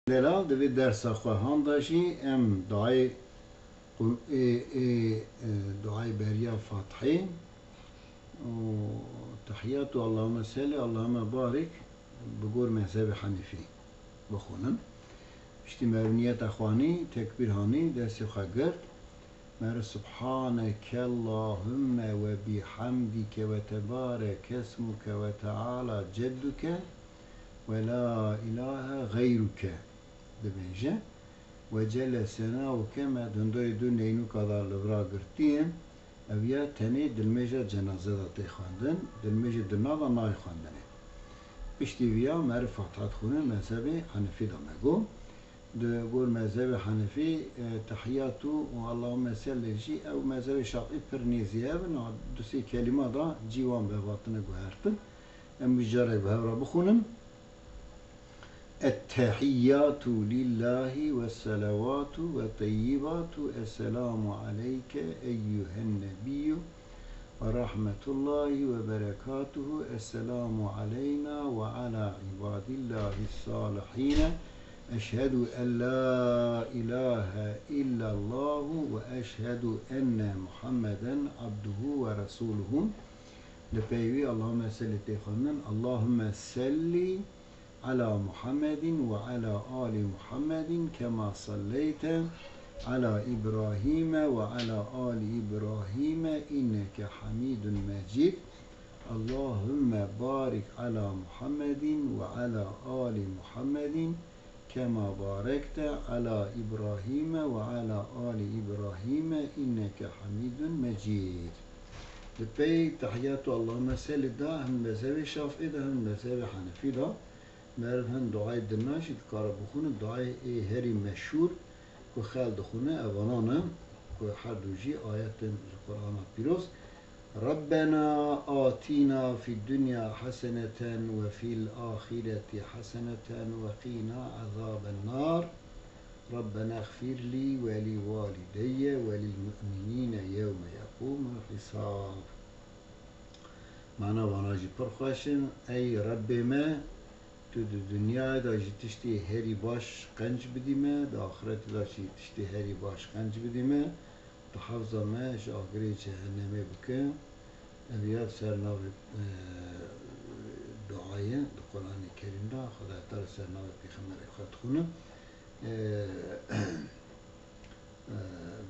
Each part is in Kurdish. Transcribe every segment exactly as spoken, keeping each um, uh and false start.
Delal, di vê dersa xwe han de jî em duayê qu-, ê, ê, e, duayê beriya Fatihê û Tehiyyatu Allahümme selli, Allahümme barik bi gor mezhebê Henefî bixwînin. Piştî me niyeta xwanî, tekbîr hanî, destê xwe girt. Meriv Subhanekellahümme ve bihamdike ve tebarekesmuke ve teala cedduke ve la ilahe gayruke dibêje. Ve celle senauke me di hundirê du neynûka de li vira girtiye. Ev ya tenê dilmêja cenaze de tê xwendin, dilmêjê dina de nayê xwendinê. Piştî viya meriv Fatiha dixwîne, mezhebê Henefî de me got. Di gor mezhebê Henefî, e, Tehiyyatu û Allahümme selli jî ew mezhebê Şafî pir nêzî hev in, a du sê kelîma da cî wan bi hev hatine guhertin. Em wî carek bi hev re bixwînin. التحيات لله والصلوات والطيبات السلام عليك أيها النبي ورحمة الله وبركاته. السلام علينا وعلى عباد الله الصالحين. أشهد أن لا إله إلا الله وأشهد أن محمدا عبده ورسوله. Li pey wî Allahümme selli tê xwendin. اللهم صل على محمد وعلى آل محمد كما صليت على إبراهيم وعلى آل إبراهيم إنك حميد مجيد. اللهم بارك على محمد وعلى آل محمد كما باركت على إبراهيم وعلى آل إبراهيم إنك حميد مجيد. Li pey Tehiyyatu Allahümme selli da hem mezhebê Şafî de hem mezhebê Henefî de meriv hin duayê dina jî dikare bixwîne, duayê ê herî meşhûr ku xelk dixwîne ev anan e, ku her du jî ayet in ji Qur'ana Pîroz. ربنا آتنا في الدنيا حسنة وفي الآخرة حسنة وقنا عذاب النار. ربنا اغفر لي ولوالدي وللمؤمنين يوم يقوم الحساب. Mana vana jî pir xweş in. Ey Rebbê me, tu di dinyayê de jî tiştê herî baş qenc bidî me, di axretê de jî tiştê herî baş qenc bidî me, tu hefza me ji agirê cehennemê bike. Ev ya ser navê, e, duayê di Qur'anê Kerîm de, Xwedayê Teala ser navê Pêxemberê xwe dixwîne. E, e,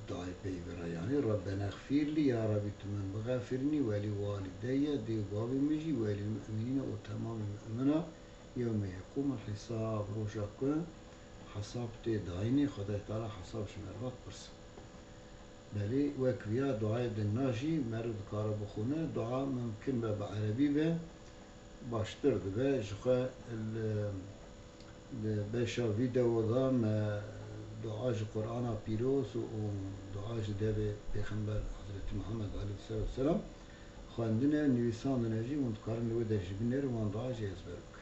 duayê peyvê re, yanî, Rabbena xfîrlî, ya Rabbî, tu min bixefirînî, welî walîdeyye, dê û bavê min jî, welî mu'minîne û temamê mu'mina, yewme yeqûmul hisab, roja ku hesab tê dayînê, Xwedayê Teala hesab ji meriva dipirse. Belê wek viya duayê dina jî meriv dikare bixwîne, dua mimkin be bi erebî be, baştir dibe. Ji xwe li, li beşa vîdeo de me dua ji Qur'ana Pîroz û dua ji devê Pêxember Hezretî Muhammed aleyhisselatu vesselam xwendine, nivîsandine jî, hûn dikarin li wê de jî binêrin, wan dua jî ezber bikin.